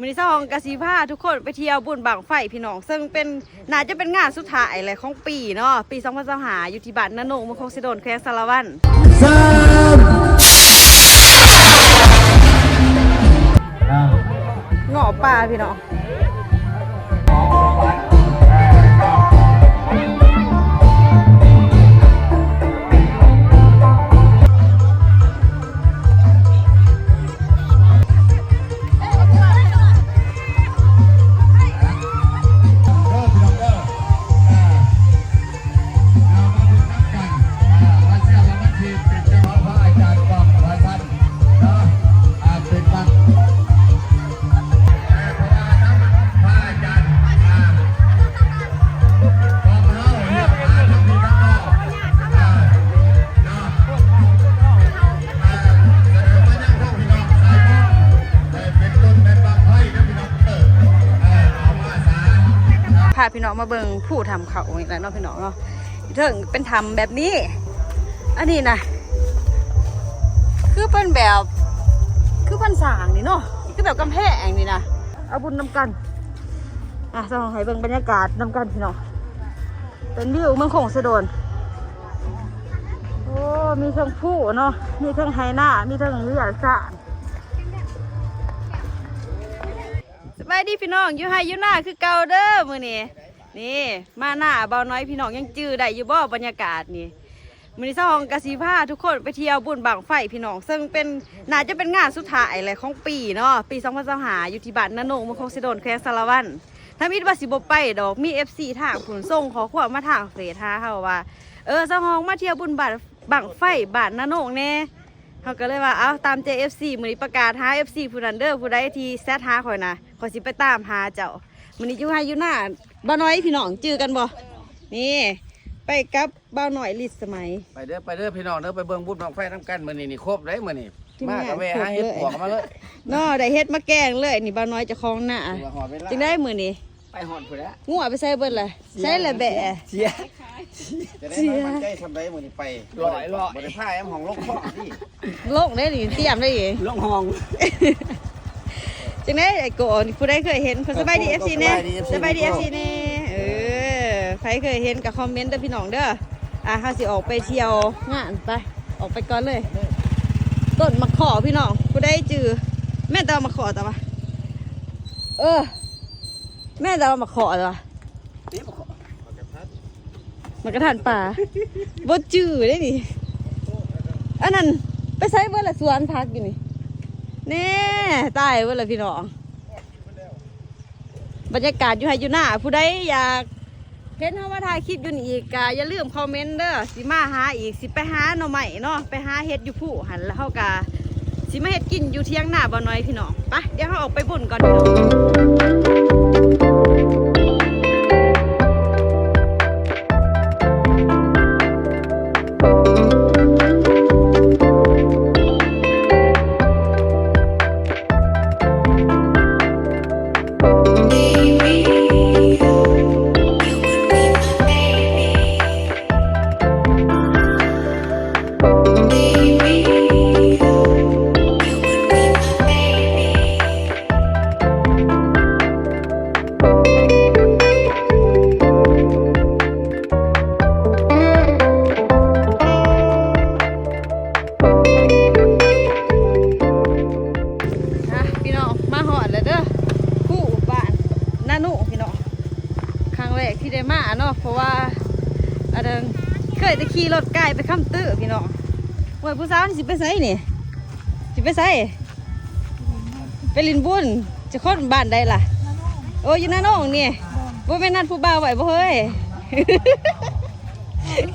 ມື້ນີ້ສາວຫອງກະຊິພາທຸກຄົນໄປທ່ຽວບຸນບັ້ງໄຟພີ່ນ້ອງ ເຊິ່ງເປັນ ໜ້າຈະເປັນງານສຸດທ້າຍແຫຼະຂອງປີເນາະ ປີສອງພັນຊາວຫ້າ ຢູ່ທີ່ບ້ານນາໂນງ ເມືອງຄົງເຊໂດນ ແຂວງສາລະວັນ. ເງາະປ່າພີ່ນ້ອງ. ພາພີ່ນ້ອງມາເບິ່ງພູຖ້ຳເຂົ້ານີ້ແຫຼະເນາະ ພີ່ນ້ອງເນາະ. ເທິງເປັນຖ້ຳແບບນີ້ ອັນນີ້ນະ ຄືເປັນແບບ ຄືເພິ່ນສ້າງນີ້ເນາະ ຄືແບບກຳແພງນີ້ນະ. ເອົາບຸນນຳກັນ ອ່ະ ສາວຫອງໃຫ້ເບິ່ງບັນຍາກາດນຳກັນພີ່ນ້ອງ. ເປັນວິວເມືອງຄົງເຊໂດນ. ໂອ້ ມີເທິງພູເນາະ ມີເທິງໄຮ່ນາ ມີເທິງວຽວຊານ. ສະບາຍດີພີ່ນ້ອງ ຢູ່ໄຮ່ຢູ່ນາຄືເກົ່າເດີມື້ນີ້. ນີ້ ມານາບ່າວນ້ອຍ ພີ່ນ້ອງຍັງຈື່ໄດ້ຢູ່ບໍ່ບັນຍາກາດນີ້? ມື້ນີ້ສາວຫອງກະຊິພາທຸກຄົນໄປທ່ຽວບຸນບັ້ງໄຟພີ່ນ້ອງ ເຊິ່ງເປັນ ໜ້າຈະເປັນງານສຸດທ້າຍແຫຼະຂອງປີເນາະ ປີສອງພັນຊາວຫ້າ ຢູ່ທີ່ບ້ານນາໂນງ ເມືອງຄົງເຊໂດນ ແຂວງສາລະວັນ. ທຳອິດວ່າຊິບໍ່ໄປດອກ ມີເອັຟຊີທາງພຸ້ນສົ່ງຂໍ້ຄວາມມາທາງເຟສຫາເຮົາວ່າ ເອີ ສາວຫອງມາທ່ຽວບຸນບັ້ງ ບັ້ງໄຟບ້ານນາໂນງແດ່. ເຮົາກໍເລີຍວ່າ ເອົ້າ ຕາມໃຈເອັຟຊີ ມື້ນີ້ປະກາດຫາເອັຟຊີຜູ້ນັ້ນເດີ ຜູ້ໃດທີ່ແຊັດຫາຂ້ອຍນະ ຂ້ອຍຊິໄປຕາມຫາເຈົ້າ. ມື້ນີ້ຢູ່ໄຮ່ຢູ່ນາ ບ່າວນ້ອຍ ພີ່ນ້ອງຈື່ກັນບໍ່? ນີ້ ໄປກັບບ່າວນ້ອຍ ລິດສະໄໝ. ໄປເດີ ໄປເດີພີ່ນ້ອງເດີ ໄປເບິ່ງບຸນບັ້ງໄຟນຳກັນ. ມື້ນີ້ນີ້ຄົບເດ້ ມື້ນີ້ມາກໍແວ່ຫາເຫັດປວກມາເລີຍເນາະ ໄດ້ເຫັດມາແກງເລີຍ. ນີ້ບ່າວນ້ອຍເຈົ້າຂອງນາ. ຈັ່ງໃດມື້ນີ້? ໄປຮອດພຸ້ນແຫຼະ. ງົວໄປໃສເບິດລະ? ໃສລະແບະ? ເສຍ ຈະໄດ້ໝັ້ນໃຈສ່ຳໃດມື້ນີ້ໄປ? ຮ້ອຍໆ ບໍ່ໄດ້ພາຍຳຫ້ອງລົງຄອງຕິ? ລົງເດ້ນີ້ ຕຽມໄດ້ອີກ ລົງຫ້ອງ. ຈັ່ງໃດໄອ້ໂກ? ຜູ້ໃດເຄີຍເຫັນ? ສະບາຍດີເອັຟຊີແດ່ ສະບາຍດີເອັຟຊີແດ່. ເອີ ໃຜເຄີຍເຫັນກໍຄອມເມັນເດີພີ່ນ້ອງເດີ. ອ່າ ເຮົາຊິອອກໄປທ່ຽວງານ ໄປ ອອກໄປກ່ອນເລີຍ. ຕົ້ນໝາກເຄາະພີ່ນ້ອງ ຜູ້ໃດຈື່? ແມ່ນແຕ່ວ່າໝາກເຄາະ ແຕ່ວ່າ ເອີ ແມ່ນແຕ່ວ່າໝາກເຄາະ ແຕ່ວ່າ ໝາກກະທັນປ່າ ບໍ່ຈື່ເດ້ນີ້. ອັນນັ້ນໄປໃສເບິດລະ ສວນຜັກຢູ່ນີ້? ແນ່ ຕາຍເບິດລະພີ່ນ້ອງ. ບັນຍາກາດຢູ່ໄຮ່ຢູ່ນາ ຜູ້ໃດຢາກເຫັນເຮົາມາຖ່າຍຄລິບຢູ່ນີ້ອີກ ກະຢ່າລືມຄອມເມັນເດີ. ຊິມາຫາອີກ ຊິໄປຫາໜໍ່ໄມ້ເນາະ ໄປຫາເຫັດຢູ່ພູຫັ້ນ ແລ້ວເຮົາກະຊິມາເຮັດກິນຢູ່ຖຽງນາບ່າວນ້ອຍພີ່ນ້ອງ. ໄປ ດຽວເຮົາອອກໄປບຸນກ່ອນພີ່ນ້ອງ. ອ່ະ ພີ່ນ້ອງ ມາຮອດແລ້ວເດີ ພູບ້ານນາໂນງພີ່ນ້ອງ. ຄັ້ງແລກທີ່ໄດ້ມາເນາະ ເພາະວ່າ ອັນນັ້ນ ເຄີຍແຕ່ຂີ່ລົດກາຍໄປຄຳຕື້ພີ່ນ້ອງ. ໂອ້ຍ ຜູ້ສາວນີ້ຊິໄປໃສນີ້? ຊິໄປໃສ? ໄປຫຼິ້ນບຸນ. ເຈົ້າຄົນບ້ານໃດລະ? ໂອ້ ຢູ່ນາໂນງນີ້. ບໍ່ແມ່ນນັດຜູ້ບ່າວໄວ້ບໍ່ເຮີ້ຍ?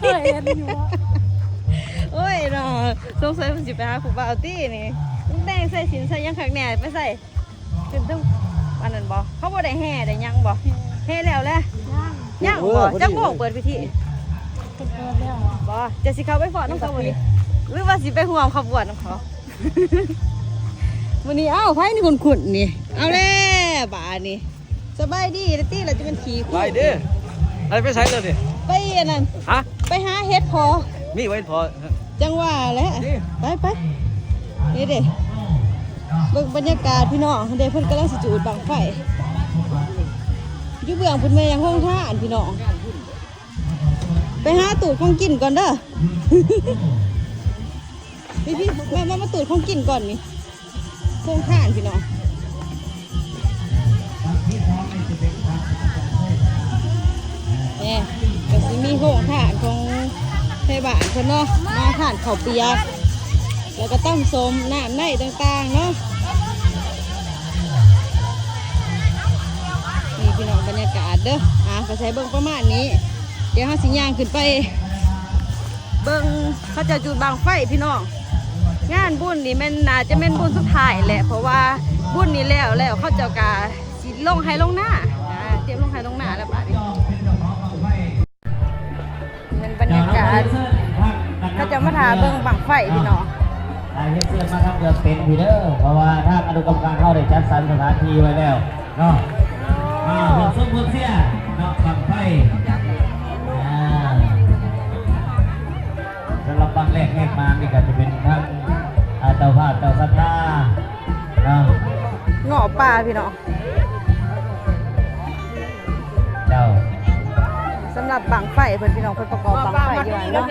ເຄີຍເຫັນຢູ່. ໂອ້ຍເນາະ ສົງໄສເພິ່ນຊິໄປຫາຜູ້ບ່າວຕິນີ້. ແຕ່ງໃສ່ສິ້ນໃສ່ຫຍັງຄັກແນ່ ໄປໃສ? ຂຶ້ນເທິງອັນນັ້ນບໍ່? ເຂົາບໍ່ໄດ້ແຫ່ໄດ້ຫຍັງບໍ່? ແຫ່ແລ້ວແຫຼະ? ຍັງ ຍັງບໍ່? ຈັກໂມງເປີດພິທີ? ເພິ່ນເປີດແລ້ວບໍ່? ຈະຊິເຂົ້າໄປຟ້ອນນຳເຂົາບໍ່ນີ້ ຫຼືວ່າຊິໄປຮ່ວມຂະບວນນຳເຂົາ? ມື້ນີ້ ເອົ້າ ໃຜນີ້ຄຸ້ນໆນີ້? ເອົາແລ້ວບາດນີ້. ສະບາຍດີເດີຕິ ລະຈະແມ່ນຂີ້ຄຸຍ. ໄປເດີ ໄປ ໄປໃສລະນີ້? ໄປອັນນັ້ນ ຮະ? ໄປຫາເຫັດເຜາະ. ມີບໍ່ເຫັດເຜາະ? ຈັ່ງວ່າແຫຼະ. ໄປ ໄປ ນີ້ເດ້. ເບິ່ງບັນຍາກາດພີ່ນ້ອງ ເດ້ ເພິ່ນກຳລັງຊິຈູດບັ້ງໄຟ ຢູ່ເບື້ອງພຸ້ນແມ່ນຫຍັງ ໂຮງທານພີ່ນ້ອງ. ໄປຫາຕູດຂອງກິນກ່ອນເດີ ພີ່ໆ ມາ ມາ ມາຕູດຂອງກິນກ່ອນນີ້ ໂຮງທານພີ່ນ້ອງ. ນີ້ກະຊິມີໂຮງທານຂອງໄທບ້ານເພິ່ນເນາະ ມາທານເຂົ້າປຽກ ແລ້ວກະຕຳສົ້ມ ນ້ຳໃນຕ່າງໆເນາະ. ນີ້ພີ່ນ້ອງ ບັນຍາກາດເດີ ອ່າ ກະຊິໃຫ້ເບິ່ງປະມານນີ້ ດຽວເຮົາຊິຍ່າງຂຶ້ນໄປເບິ່ງເຂົາເຈົ້າຈູດບັ້ງໄຟພີ່ນ້ອງ. ງານບຸນນີ້ແມ່ນ ໜ້າຈະແມ່ນບຸນສຸດທ້າຍແຫຼະ ເພາະວ່າບຸນນີ້ແລ້ວ ແລ້ວເຂົາເຈົ້າກະຊິລົງໄຮ່ລົງນາ ອ່າ ຕຽມລົງໄຮ່ລົງນາແລ້ວບາດນີ້. ແມ່ນບັນຍາກາດ ເຂົາເຈົ້າມາຖ້າເບິ່ງບັ້ງໄຟພີ່ນ້ອງ. ອ່າ ຮຽນເຊີນມາທາງເບື້ອງເຕັນພີ້ເດີ ເພາະວ່າທາງອະນຸກຳມະການເຮົາໄດ້ຈັດສັນສະຖານທີ່ໄວ້ແລ້ວເນາະ. ອ່າ ຮ່ວມຊົມຮ່ວມເຊຍເນາະ ບັ້ງໄຟ. ອ່າ ສຳລັບບັ້ງແລກແຫກມານນີ້ກະຈະເປັນທາງ ອ່າ ເຈົ້າພາບເຈົ້າສັດທາເນາະ ເງາະປ່າພີ່ນ້ອງ. ເຈົ້າ ສຳລັບບັ້ງໄຟເພິ່ນພີ່ນ້ອງ ເພິ່ນປະກອບບັ້ງໄຟຢູ່ຫັ້ນເນາະ.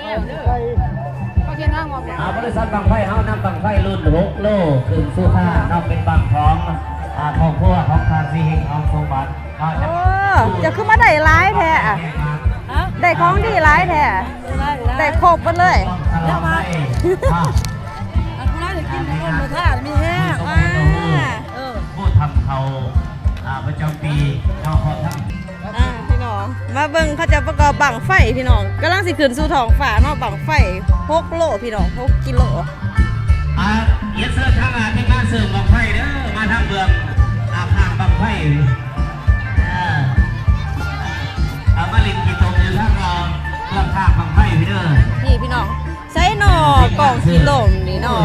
ອ່າ ບໍລິສັດບັ້ງໄຟເຮົານຳບັ້ງໄຟລຸ້ນຫົກໂລຂຶ້ນສູ່ທານເນາະ ເປັນບັ້ງຂອງ ອ່າ ຄອບຄົວຂອງທ່ານສີເຮັງ ທອງສົມບັດເນາະ. ໂອ້ ເຈົ້າຄືມາໄດ້ຫຼາຍແທ້ ຮະ? ໄດ້ຂອງດີຫຼາຍແທ້ ໄດ້ຫຼາຍ ໄດ້ຄົບເບິດເລີຍ. ແລ້ວມາ ອ່າ ອັນຜູ້ໃດໄດ້ກິນຂະໜົມທານມີແຮງ ອ່າ ເອີ ຜູ້ທຳເຂົ້າ ອ່າ ປະຈຳປີເນາະ ຂອງທາງ ອ່າ ພີ່ນ້ອງ ມາເບິ່ງເຂົາເຈົ້າປະກອບບັ້ງໄຟພີ່ນ້ອງ ກຳລັງຊິຂຶ້ນສູ່ທ້ອງຟ້າເນາະ. ບັ້ງໄຟຫົກໂລພີ່ນ້ອງ ຫົກກິໂລ. ອ່າ ຮຽນເຊີນທາງ ອ່າ ທີມງານເສີມບັ້ງໄຟເດີ ມາທາງເບື້ອງ ອ່າ ຂ້າງບັ້ງໄຟ ອ່າ ເອົາມາຫຼິ້ນຂີ້ຕົມຢູ່ທາງ ອ່າ ເບື້ອງຂ້າງບັ້ງໄຟພີ້ເດີ. ນີ້ພີ່ນ້ອງ ໃສນໍ ກອງຂີ້ຕົມນີ້ນໍ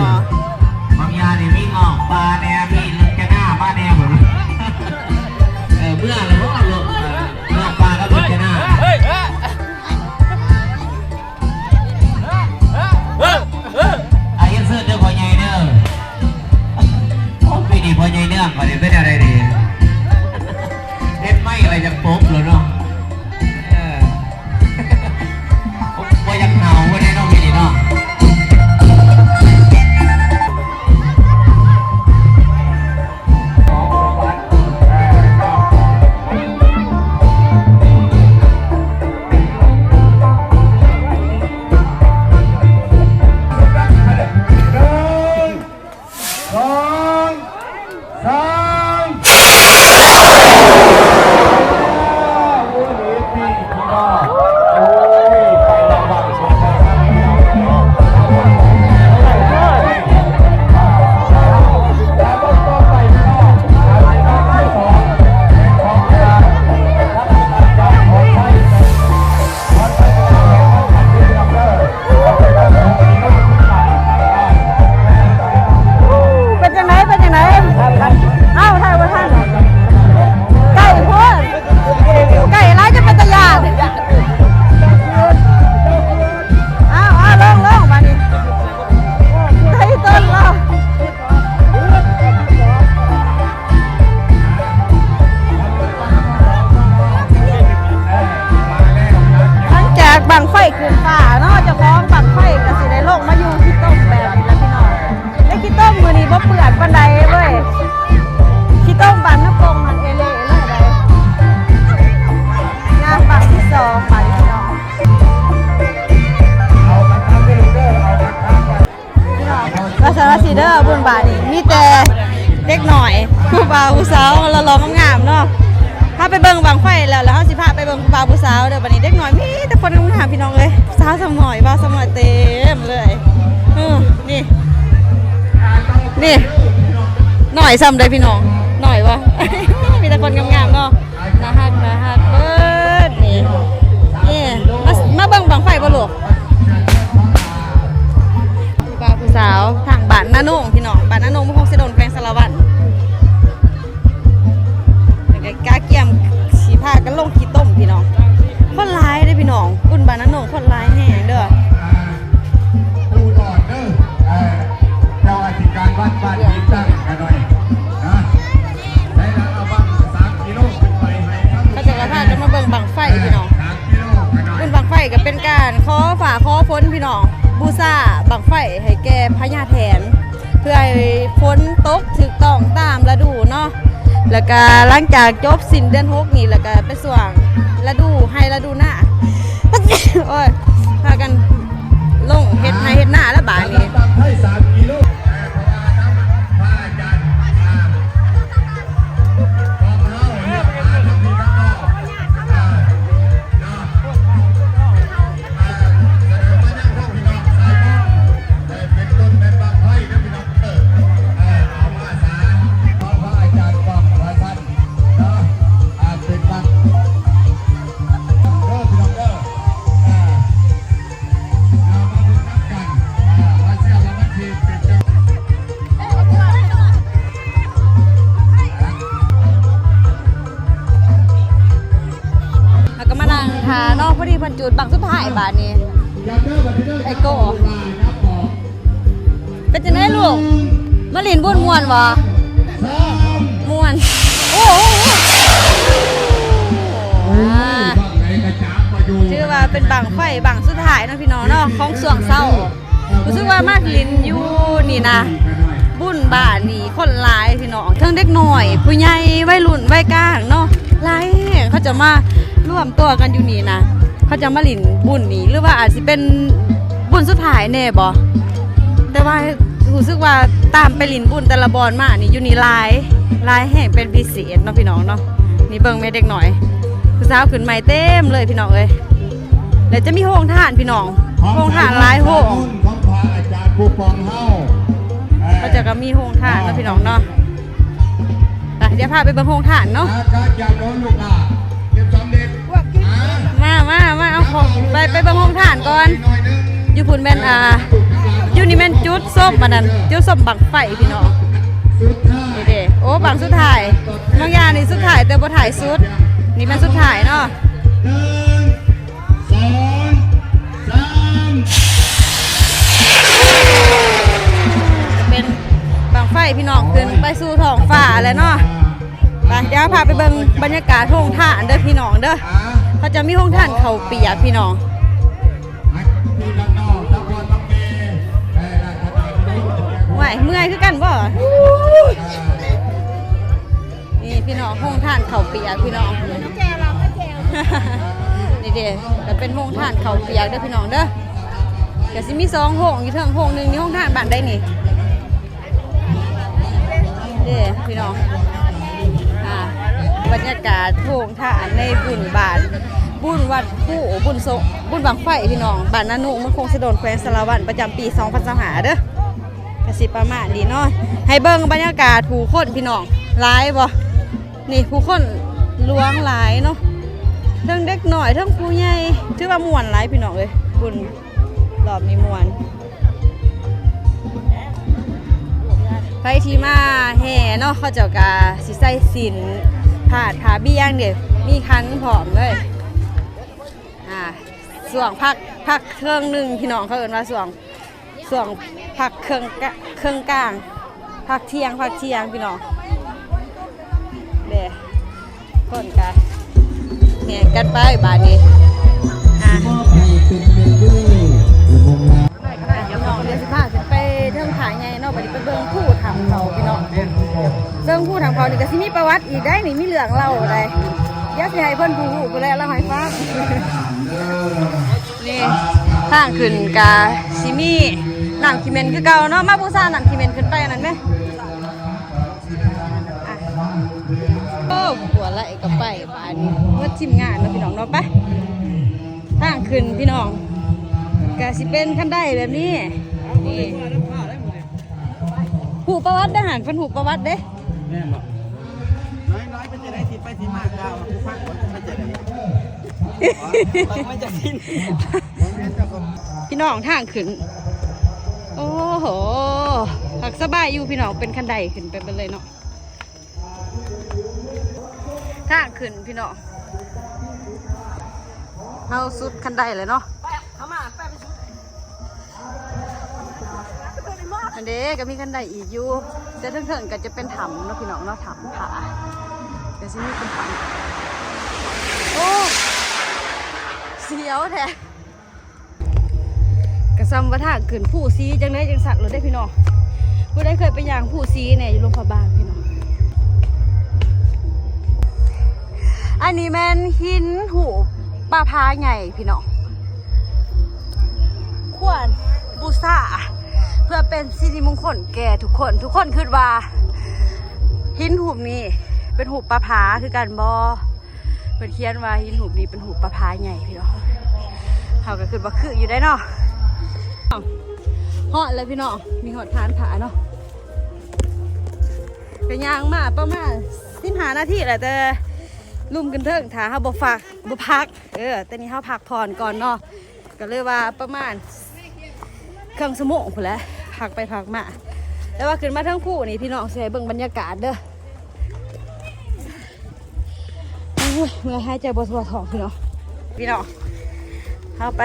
ບາງຢ່າງນີ້ມີງອກປ່າແດ່ ມີເລື່ອງຈະໜ້າມາແດ່ພຸ້ນ. ເອີ ເມື່ອລະບໍ່ ເອີ ງອກປ່າກັບເລື່ອງຈະໜ້າ. ອ່າ ຮຽນເຊີນເດີພໍ່ໃຫຍ່ເດີ. ໂອ້ ປີນີ້ພໍ່ໃຫຍ່ເນືອງຂ້ອຍນີ້ເປັນແນວໃດດີ ເຮັດໄມ້ໄວ້ຈາກປົບແລ້ວເນາະ. ເອີ ບໍ່ຢາກເນົ່າບໍ່ໄດ້ເນາະ ປີນີ້ເນາະ. ສອງ ສາມ. ເປັນຈັ່ງໃດ ເປັນຈັ່ງໃດ? ເອົ້າ ຖ່າຍບໍ່ທັນ ໃກ້ໂພດ ໃກ້ຫຼາຍ ຈະເປັນຕາຢ້ານ. ເອົ້າ ເອົ້າ ລົງ ລົງ ບາດນີ້ ໄດ້ຕົ້ນແລ້ວ. ຫຼັງຈາກບັ້ງໄຟຂຶ້ນຟ້າເນາະ ເຈົ້າຂອງບັ້ງໄຟກະຊິໄດ້ລົງມາຢູ່ຂີ້ຕົມແບບນີ້ລະພີ່ນ້ອງ. ແຕ່ຂີ້ຕົມມື້ນີ້ບໍ່ເປື້ອນປານໃດເວີຍ ຂີ້ຕົມບ້ານນາກົງຫັ້ນເອເລເລີຍໃດ໋. ງານບັ້ງທີສອງບາດນີ້ພີ່ນ້ອງ. ວ່າຊັ້ນວ່າຊີ້ເດີ ບຸນບາດນີ້ມີແຕ່ເດັກນ້ອຍ ຜູ້ບ່າວຜູ້ສາວຫຼໍ່ໆງາມໆເນາະ. ພາໄປເບິ່ງບັ້ງໄຟແລ້ວ ແລ້ວເຮົາຊິພາໄປເບິ່ງຜູ້ບ່າວຜູ້ສາວເດີ. ບາດນີ້ເດັກນ້ອຍມີແຕ່ຄົນງາມໆ ພີ່ນ້ອງເອີຍ ສາວສ່ຳນ້ອຍ ບ່າວສ່ຳນ້ອຍເຕັມເລີຍ. ເອີ ນີ້ ນີ້ ນ້ອຍສ່ຳໃດພີ່ນ້ອງ ນ້ອຍບໍ່? ມີແຕ່ຄົນງາມໆເນາະ. ໜ້າຮັກ ໜ້າຮັກເບິດນີ້. ນີ້ ມາ ມາເບິ່ງບັ້ງໄຟບໍ່ລູກ? ຜູ້ບ່າວຜູ້ສາວທາງບ້ານນາໂໜງພີ່ນ້ອງ ບ້ານນາໂໜງ ເມືອງຄົງເຊໂດນ ແຂວງສາລະວັນ ແລ້ວກະກະກຽມຊິພາກັນລົງຂີ້ຕົມພີ່ນ້ອງ. ຄົນຫຼາຍເດ້ພີ່ນ້ອງ ບຸນບ້ານນາໂໜງ ຄົນຫຼາຍແຮງເດີ. ຜູ້ອອນເດີ ເອີ ເຈົ້າອະທິການວັດບ້ານຫີນຕັ້ງກະໜ້ອຍ ຂໍຟ້າຂໍຝົນພີ່ນ້ອງ ບູຊາບັ້ງໄຟໃຫ້ແກ່ພະຍາແຖນ ເພື່ອໃຫ້ຝົນຕົກຖືກຕ້ອງຕາມລະດູເນາະ. ແລ້ວກະຫຼັງຈາກຈົບສິ້ນເດືອນຫົກນີ້ ແລ້ວກະໄປຊ່ວງລະດູໄຮ່ລະດູນາ ໂອ້ຍ ພາກັນລົງເຮັດໄຮ່ເຮັດນາແລ້ວບາດນີ້. ເຮົາກໍມານັ່ງຖ້າເນາະ ພໍດີເພິ່ນຈູດບັ້ງສຸດທ້າຍບາດນີ້. ໄອ້ໂກ້ ເປັນຈັ່ງໃດລູກ? ມາຫຼິ້ນບຸນມ່ວນບໍ່? ມ່ວນ. ໂອ້ໂຫ ຖືວ່າເປັນບັ້ງໄຟບັ້ງສຸດທ້າຍເນາະ ພີ່ນ້ອງເນາະ ຂອງຊ່ວງເຊົ້າ. ຮູ້ສຶກວ່າມາຫຼິ້ນຢູ່ນີ້ນະ ບຸນບ້ານນີ້ຄົນຫຼາຍພີ່ນ້ອງ ເຖິງເດັກນ້ອຍ ຜູ້ໃຫຍ່ ໄວລຸ້ນ ໄວກາງເນາະ ຫຼາຍແຮງ. ເຂົາຈະມາລວມຕົວກັນຢູ່ນີ້ນະ ເຂົາຈະມາຫຼິ້ນບຸນນີ້ ຫຼືວ່າອາດຊິເປັນບຸນສຸດທ້າຍແດ່ບໍ? ແຕ່ວ່າຮູ້ສຶກວ່າຕາມໄປຫຼິ້ນບຸນແຕ່ລະບ່ອນມານີ້ ຢູ່ນີ້ຫຼາຍ ຫຼາຍແຮງເປັນພິເສດເນາະ ພີ່ນ້ອງເນາະ. ນີ້ເບິ່ງແມ່ເດັກນ້ອຍ ຜູ້ສາວຂຶ້ນໃໝ່ເຕັມເລີຍ ພີ່ນ້ອງເອີຍ. ແລ້ວຈະມີໂຮງທານພີ່ນ້ອງ ໂຮງທານຫຼາຍໂຮງ ຂອງພະອາຈານຜູ້ກອງເຮົາ ເຂົາເຈົ້າກໍມີໂຮງທານເນາະ ພີ່ນ້ອງເນາະ. ໄປ ດຽວພາໄປເບິ່ງໂຮງທານເນາະ. ມາ ມາ ມາ ເອົາຂອງ ໄປ ໄປເບິ່ງໂຮງທານກ່ອນ. ຢູ່ພຸ້ນແມ່ນ ອ່າ ຢູ່ນີ້ແມ່ນຈຸດຊົມອັນນັ້ນ ຈຸດຊົມບັ້ງໄຟພີ່ນ້ອງ. ນີ້ເດ້ ໂອ້ ບັ້ງສຸດທ້າຍ ບາງຢ່າງນີ້ສຸດທ້າຍແຕ່ບໍ່ທ້າຍສຸດ. ນີ້ແມ່ນສຸດທ້າຍເນາະ. ໜຶ່ງ ສອງ ສາມ ເປັນບັ້ງໄຟພີ່ນ້ອງ ຂຶ້ນໄປສູ່ທ້ອງຟ້າແລ້ວເນາະ. ໄປ ດຽວພາໄປເບິ່ງບັນຍາກາດໂຮງທານເດີພີ່ນ້ອງເດີ. ເຂົາຈະມີໂຮງທານເຂົ້າປຽກພີ່ນ້ອງ. ໂອ້ຍ ເມື່ອຍຄືກັນບໍ່? ນີ້ພີ່ນ້ອງ ໂຮງທານເຂົ້າປຽກພີ່ນ້ອງ. ນີ້ເດ້ ກໍເປັນໂຮງທານເຂົ້າປຽກເດີພີ່ນ້ອງເດີ. ກໍຊິມີສອງໂຮງຢູ່ເທິງ ໂຮງໜຶ່ງນີ້ ໂຮງທານບ້ານໃດນີ້? ເດ້ພີ່ນ້ອງ ອ່າ ບັນຍາກາດໂຮງທານໃນບຸນບ້ານ ບຸນວັດພູ ບຸນໂຊ ບຸນບັ້ງໄຟພີ່ນ້ອງ ບ້ານນານູ ເມືອງຄົງສະດົນ ແຂວງສາລະວັນ ປະຈຳປີສອງພັນຊາວຫ້າເດີ. ກະຊິປະມານນີ້ເນາະ ໃຫ້ເບິ່ງບັນຍາກາດຜູ້ຄົນພີ່ນ້ອງ ຫຼາຍບໍ່? ນີ້ຜູ້ຄົນຫຼວງຫຼາຍເນາະ ເຖິງເດັກນ້ອຍເຖິງຜູ້ໃຫຍ່ ຖືວ່າມ່ວນຫຼາຍພີ່ນ້ອງເອີຍ. ບຸນລອບນີ້ມ່ວນ ໃຜທີ່ມາແຫ່ເນາະ ເຂົາເຈົ້າກະຊິໃສ່ສິ້ນ ພາດຜ້າບ່ຽງເດ້ ມີຂັນພ້ອມເລີຍ. ອ່າ ຊ່ວງພັກ ພັກເຄິ່ງໜຶ່ງພີ່ນ້ອງ ເຂົາເອີ້ນວ່າຊ່ວງ ຊ່ວງພັກເຄິ່ງກະ ເຄິ່ງກາງ ພັກທ່ຽງ ພັກທ່ຽງພີ່ນ້ອງເດ້. ຄົນກະແຫ່ກັນໄປບາດນີ້. ອ່າ ພີ່ນ້ອງ ດຽວຊິພາຂຶ້ນໄປເທິງຜາໃຫຍ່ເນາະ ບາດນີ້ໄປເບິ່ງພູຖ້ຳເຂົາພີ່ນ້ອງ. ເຊິ່ງພູຖ້ຳເຂົານີ້ກະຊິມີປະຫວັດອີກໄດ໋ນີ້ ມີເລື່ອງເລົ່າໄດ໋. ດຽວຊິໃຫ້ເພິ່ນຜູ້ຮູ້ຜູ້ແລເລົ່າໃຫ້ຟັງ. ນີ້ທາງຂຶ້ນກະຊິມີນ້ຳຂີ້ເໝັນຄືເກົ່າເນາະ ມາບູຊານ້ຳຂີ້ເໝັນຂຶ້ນໄປອັນນັ້ນແມະ. ອ່ະ ໂອ້ ຜົວໄລ່ກໍໄປບາດນີ້ ໝົດທີມງານເນາະພີ່ນ້ອງເນາະ. ໄປ ທາງຂຶ້ນພີ່ນ້ອງ ກະຊິເປັນຄັນໄດແບບນີ້. ນີ້ ຮູ້ປະຫວັດເດ້ຫັ້ນ ເພິ່ນຮູ້ປະຫວັດເດ້. ນ້ອຍໆ ເປັນຈັ່ງໃດ ທີ່ໄປທີ່ມາລາວ ຜູ້ຟັງເປັນຈັ່ງໃດ? ມັນຈະສິ້ນ ພີ່ນ້ອງ ທາງຂຶ້ນ ໂອ້ໂຫ ພັກສະບາຍຢູ່ພີ່ນ້ອງ ເປັນຄັນໄດຂຶ້ນໄປເບິດເລີຍເນາະ. ທາງຂຶ້ນພີ່ນ້ອງ ເຮົາສຸດຄັນໄດແລ້ວເນາະ. ອັນເດ້ ກໍມີຄັນໄດອີກຢູ່ ແຕ່ເທິງໆ ກໍຈະເປັນຖ້ຳເນາະ ພີ່ນ້ອງເນາະ ຖ້ຳຜາ ກໍຊິມີເປັນຖ້ຳ. ໂອ້ ສຽວແທ້. ຈຳວ່າທາງຂຶ້ນພູສີຈັ່ງໃດຈັ່ງຊັ້ນໂລດເດ້ພີ່ນ້ອງ. ຜູ້ໃດເຄີຍໄປຍ່າງພູສີແດ່ຢູ່ຫຼວງພະບາງພີ່ນ້ອງ. ອັນນີ້ແມ່ນຫີນຮູບປາຜາໃຫຍ່ພີ່ນ້ອງ. ຄວນບູຊາ ເພື່ອເປັນສິລິມົງຄົນແກ່ທຸກຄົນ. ທຸກຄົນຄິດວ່າຫີນຮູບນີ້ເປັນຮູບປາຜາຄືກັນບໍ່? ເພິ່ນຂຽນວ່າຫີນຮູບນີ້ເປັນຮູບປາຜາໃຫຍ່ພີ່ນ້ອງ. ເຮົາກໍຄິດວ່າຄືຢູ່ໄດ໋ເນາະ. ຮອດແລ້ວພີ່ນ້ອງ, ມີຮອດຖານພະເນາະ. ກໍຍ່າງມາປະມານສິບຫ້ານາທີແຫຼະ ແຕ່ລຸ່ມຂຶ້ນເທິງ ຖ້າເຮົາບໍ່ຟັກ ບໍ່ພັກ. ເອີ ແຕ່ນີ້ເຮົາພັກຜ່ອນກ່ອນເນາະ. ກໍເລີຍວ່າປະມານເຄິ່ງຊົ່ວໂມງພຸ້ນແຫຼະ ພັກໄປພັກມາ. ແຕ່ວ່າຂຶ້ນມາເທິງພູນີ້ພີ່ນ້ອງ ຊິໃຫ້ເບິ່ງບັນຍາກາດເດີ. ໂອ້ຍ ເມື່ອຍ ຫາຍໃຈບໍ່ທົ່ວທ້ອງພີ່ນ້ອງ. ພີ່ນ້ອງ ເຮົາໄປ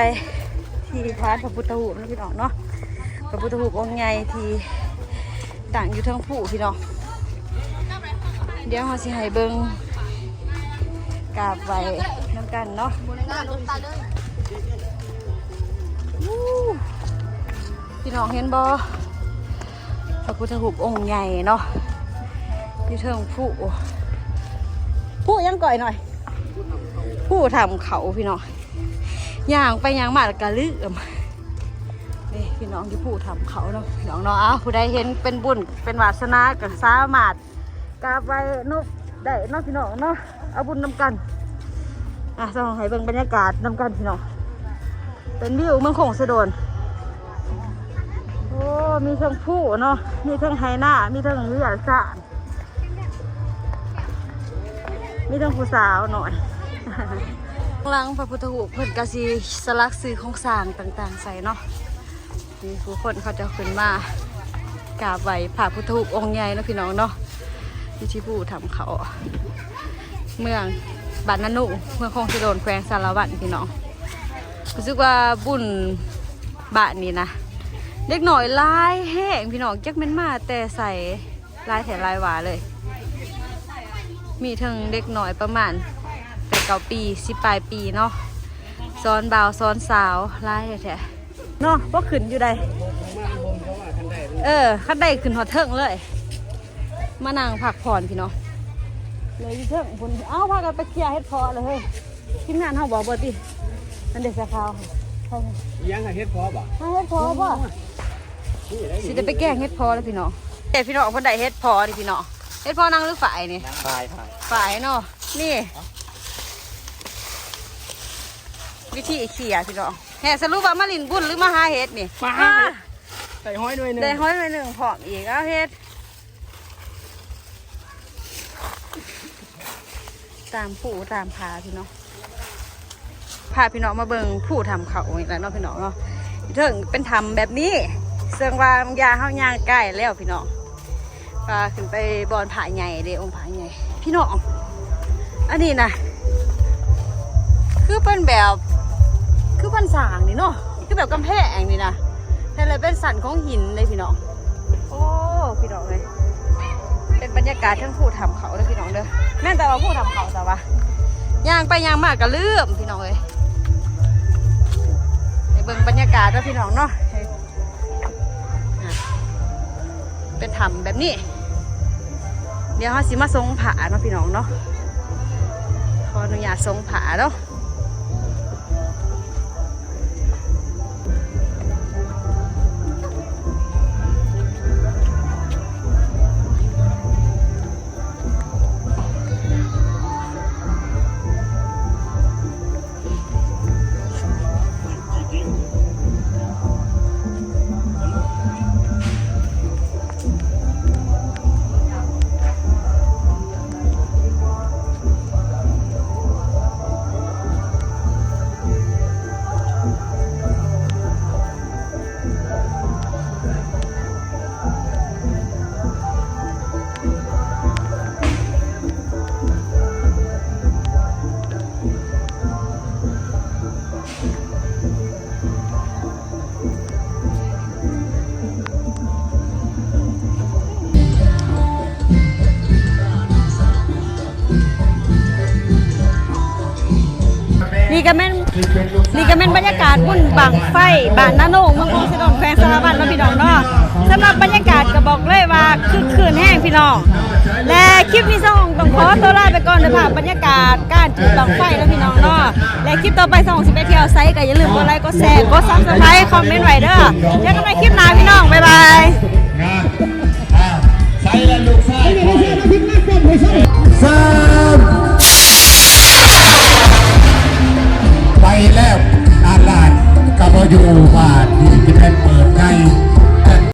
ທີ່ຖານພະພຸດທະຮູບນະພີ່ນ້ອງເນາະ. ພະພຸດທະຮູບອົງໃຫຍ່ທີ່ຕັ້ງຢູ່ເທິງພູພີ່ນ້ອງ. ດຽວເຮົາຊິໃຫ້ເບິ່ງ ກາບໄຫວ້ນຳກັນເນາະ. ອູ້ ພີ່ນ້ອງເຫັນບໍ່? ພະພຸດທະຮູບອົງໃຫຍ່ເນາະ ຢູ່ເທິງພູ. ພູຫຍັງກ່ອຍໜ້ອຍ? ພູຖ້ຳເຂົາພີ່ນ້ອງ. ຍ່າງໄປຍ່າງມາແລ້ວກໍລືມ. ນີ້ພີ່ນ້ອງ ຢູ່ພູຖ້ຳເຂົາເນາະ ພີ່ນ້ອງເນາະ. ເອົາ ຜູ້ໃດເຫັນເປັນບຸນເປັນວາສະໜາກໍສາມາດ ກາບໄຫວ້ເນາະ ໄດ້ເນາະພີ່ນ້ອງເນາະ. ເອົາບຸນນຳກັນ. ອ່ະ ຈະໃຫ້ເບິ່ງບັນຍາກາດນຳກັນພີ່ນ້ອງ. ເປັນວິວເມືອງຄົງເຊໂດນ. ໂອ້ ມີເທິງພູເນາະ ມີເທິງໄຮ່ນາ ມີເທິງວຽຊານ ມີເທິງຜູ້ສາວໜ້ອຍ. ຂ້າງຫຼັງພະພຸດທະຮູບເພິ່ນກະຊິສະຫຼັກຊື່ຂອງຊ້າງຕ່າງໆໃສ່ເນາະ. ນີ້ຜູ້ຄົນເຂົາເຈົ້າຂຶ້ນມາກາບໄຫວ້ພະພຸດທະຮູບອົງໃຫຍ່ເນາະ ພີ່ນ້ອງເນາະ. ຢູ່ທີ່ພູຖ້ຳເຂົາ ເມືອງ ບ້ານນາໜູ ເມືອງຄົງເຊໂດນ ແຂວງສາລະວັນ ພີ່ນ້ອງ. ຮູ້ສຶກວ່າບຸນບ້ານນີ້ນະ ເດັກນ້ອຍຫຼາຍແຮງພີ່ນ້ອງ. ຈັກແມ່ນມາແຕ່ໃສ ຫຼາຍແທ້ຫຼາຍວ່າເລີຍ. ມີເຖິງເດັກນ້ອຍປະມານແປດເກົ້າປີ ສິບປາຍປີເນາະ ສອນບ່າວສອນສາວ ຫຼາຍແທ້ໆເນາະ. ພໍຂຶ້ນຢູ່ໃດ໋. ເອີ ຄັນໄດຂຶ້ນຮອດເທິງເລີຍ ມານັ່ງພັກຜ່ອນພີ່ນ້ອງ. ເລີຍຢູ່ເທິງພຸ້ນ. ເອົ້າ ພາກັນໄປເຄຍເຫັດເຜາະເລີຍເຮີ້ຍ. ທີມງານເຮົາບໍ່ ບໍ່ຕິ? ອັນເດ ສາຂາວ ອີຫຍັງ ຫາເຫັດເຜາະບໍ່? ຫາເຫັດເຜາະບໍ່? ນີ້ແຫຼະ ຊິໄດ້ໄປແກງເຫັດເຜາະແລ້ວພີ່ນ້ອງ. ເດ້ພີ່ນ້ອງ ເພິ່ນໄດ້ເຫັດເຜາະນີ້ພີ່ນ້ອງ. ເຫັດເຜາະນາງຫຼືຝ້າຍນີ້? ຝ້າຍ ຝ້າຍ ຝ້າຍເນາະ. ນີ້ ວິທີເຄຍພີ່ນ້ອງ. ແຮ່ ສະຫຼຸບວ່າມາຫຼິ້ນບຸນຫຼືມາຫາເຫັດນີ້? ມາຫາເຫັດ. ໄດ້ຫອຍໜ່ວຍໜຶ່ງ ໄດ້ຫອຍໜ່ວຍໜຶ່ງພ້ອມອີກ. ເອົາເຮັດຕາມພູຕາມຜາພີ່ນ້ອງ. ພາພີ່ນ້ອງມາເບິ່ງພູຖ້ຳເຂົານີ້ແຫຼະເນາະພີ່ນ້ອງເນາະ. ເທິງເປັນຖ້ຳແບບນີ້ ເຊິ່ງວ່າບາງຢ່າງເຮົາຍ່າງກາຍແລ້ວພີ່ນ້ອງ. ພາຂຶ້ນໄປບ່ອນພະໃຫຍ່ເດ້ ອົງພະໃຫຍ່ພີ່ນ້ອງ. ອັນນີ້ນະ ຄືເປັນແບບ ຄືເພິ່ນສ້າງນີ້ເນາະ ຄືແບບກຳແພງນີ້ນະ ແຕ່ລະເປັນຊັ້ນຂອງຫີນເດ້ພີ່ນ້ອງ. ໂອ້ ພີ່ນ້ອງເອີຍ ເປັນບັນຍາກາດເທິງພູຖ້ຳເຂົາເດີພີ່ນ້ອງເດີ. ແມ່ນແຕ່ວ່າພູຖ້ຳເຂົາ ແຕ່ວ່າຍ່າງໄປຍ່າງມາກໍລືມພີ່ນ້ອງເອີຍ. ໃຫ້ເບິ່ງບັນຍາກາດເດີພີ່ນ້ອງເນາະ. ອ່ະ ເປັນຖ້ຳແບບນີ້ ດຽວເຮົາຊິມາສົງພະເນາະພີ່ນ້ອງເນາະ. ຂໍອະນຸຍາດສົງພະເນາະ. ແມ່ ນີ້ກໍແມ່ນ ນີ້ກໍແມ່ນບັນຍາກາດບຸນບັ້ງໄຟບ້ານນາໂນງ ເມືອງໂພນໄຊດົນ ແຂວງສາລະວັນເນາະພີ່ນ້ອງເນາະ. ສຳລັບບັນຍາກາດກໍບອກເລີຍວ່າຄຶກຄື້ນແຮງພີ່ນ້ອງ ແລະ ຄລິບນີ້ຊ່ອງຕ້ອງຂໍຕົວລາໄປກ່ອນ ໂດຍພາບບັນຍາກາດການຈຸດບັ້ງໄຟເນາະພີ່ນ້ອງເນາະ. ແລະ ຄລິບຕໍ່ໄປຊ່ອງຊິໄປທ່ຽວໃສກໍຢ່າລືມກົດໄລ ກົດແຊ ກົດ Subscribe ຄອມເມັນໄວ້ເດີ. ເຈີກັນໃໝ່ຄລິບໜ້າພີ່ນ້ອງ ບາຍບາຍ. ໃສ່ລະລູກຊາຍຂ້ອຍ